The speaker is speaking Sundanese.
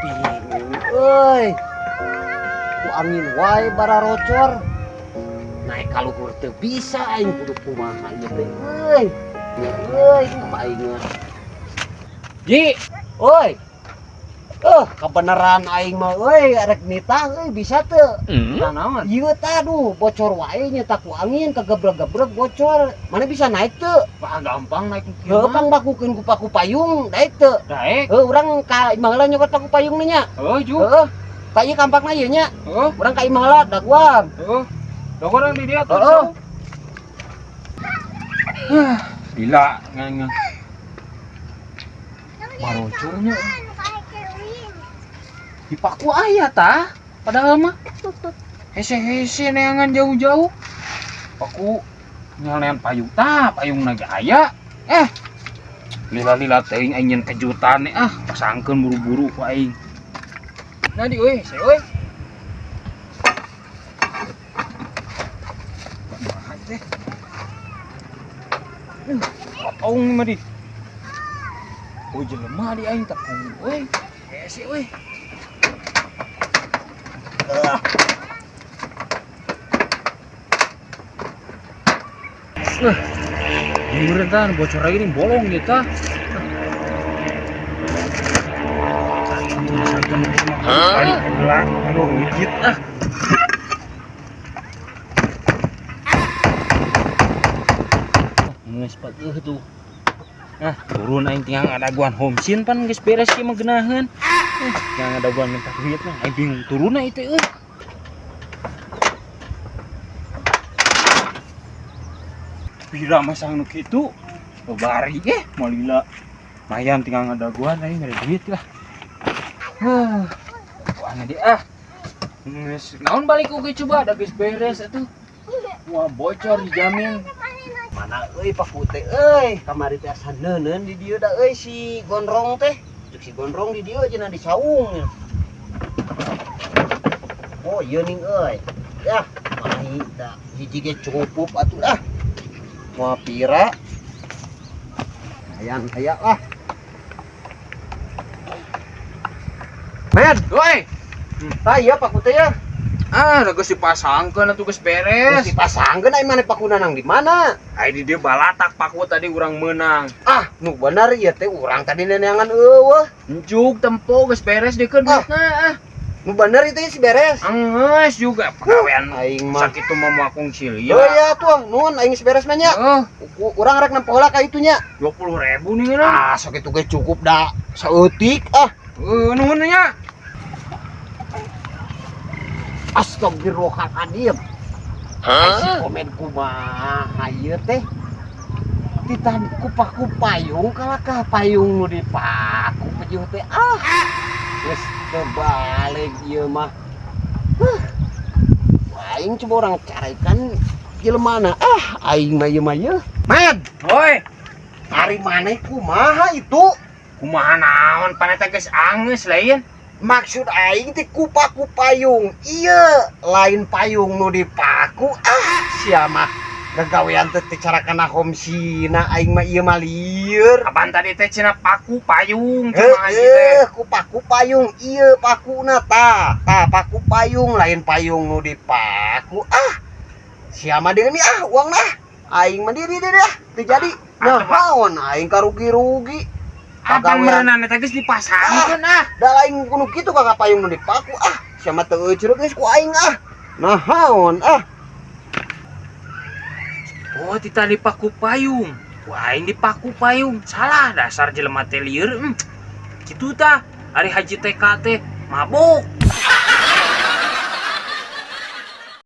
Bingung euy. Ku angin wae bararocor. Naik ka luhur teu bisa aing kudu kumaha ieu teh euy. Euy, apa aing mah. Ji, Oi. Kebenaran aing mah euy arek nitah euy bisa teu. Nah, naon? Ieu tah aduh bocor wae nya ku angin kagebreg-gebreg bocor. Mana bisa naik teu? Wah, gampang naik kieu Heuh mah. pang bakukeun ku paku payung daek teu. Daek. Heuh urang ka imah heula nyokot paku payung nya. Heuh, ju. Heuh. Ka ieu kampakna ieu nya. Heuh, Urang ka imah heula daguan. heuh. Da urang di dieu tuh. Heeh. Gila, ngan. Barocornya. Di paku aya tah, padahal mah. Hese-hese neangan jauh-jauh. Paku nyalean payung tah, payung ge aya. Eh. Lila-lila teuing aing nyeun kejutan ah, pasangkeun buru-buru ku aing. Nah di euy, saya euy. Kumaha teh? Potong mah di. Oh jelema di aing tepung euy. Hese euy. Wah, bener tah bocor lagi nih bolong gitu tah. Hah? Aduh, wujud ah. Geus peueuh tuh. Nah, turun aing tinggal ngadaguan home scene pan geus beres ieu mah geunaheun. Tinggal ngadaguan minta duit mah aing bingung turunna itu euy. Pira masang nu kitu? Bari moal lila. Lumayan tinggal ngadaguan aing ngade duit lah. Hah. Wah, di ah. Geus naon balik oge coba da geus beres atuh. Wah, bocor dijamin. Mana euy paku teh euy, kamari teh asa neuneun di dieu da euy si Gondrong teh. Cek si Gondrong di dieu cenah di saung. Oh, ieu ning euy. Yah, mahi da hiji ge cukup atuh lah. Moal pira. Hayang aya lah. Men, Woi. tah ieu paku teh ya. Ah, da geus dipasangkeun atuh geus beres. Geus dipasangkeun ai maneh pakuna nang di mana? Ai di dieu balatak paku tadi urang meunang. Ah, nu bener ieu teh urang tadi neneangan eueuh. Enjuk tempo geus beres dikeun Ah. duitna ah. Nu bener itu sih beres. Anggeus juga pagawean Aing mah. sakitu mah moal kungsi Oh iya tuh, nuhun aing geus beres mah nya. Heeh, Urang rek nempo heula ka itu nya. 20.000 nih lah. Ah, sakitu ge cukup da saeutik ah. Heuh, nuhun nya. Astagfirullahaladzim. Ai si komen kumaha ieu teh? Titan ku paku payung kalakah payung nu dipaku pejuh teh ah. Geus terbalik ieu mah. Huh. Aing coba orang carikan jelema na. Ah, aing mah ieu mah ieu. Man, Hoi, ari maneh kumaha itu? kumaha naon pan eta geus angeus lain. Maksud aing teh ku paku payung. Ieu lain payung nu dipaku. Ah, sia mah gagawean teh teu cara kana homsina aing mah ieu mah lieur. Kapan tadi teh cenah paku payung cenah haji teh. Heuh, ku paku payung ieu pakuna tah. Tah paku payung lain payung nu dipaku. Ah, sia mah deui ah uangna. Aing mah diri diri ah teu jadi. Nah, naon aing karugi-rugi. Apa Pagawean. meureunan eta geus dipasangkeun ah. Da lain kudu kitu ka payung nu dipaku ah. Sia mah teu euceureuh geus ku aing ah. Nah, naon ah. Oh, tita dipaku payung. Wah, aing dipaku payung. Salah dasar jelema teh lieur. Kitu tah. Ari haji TK teh mabok.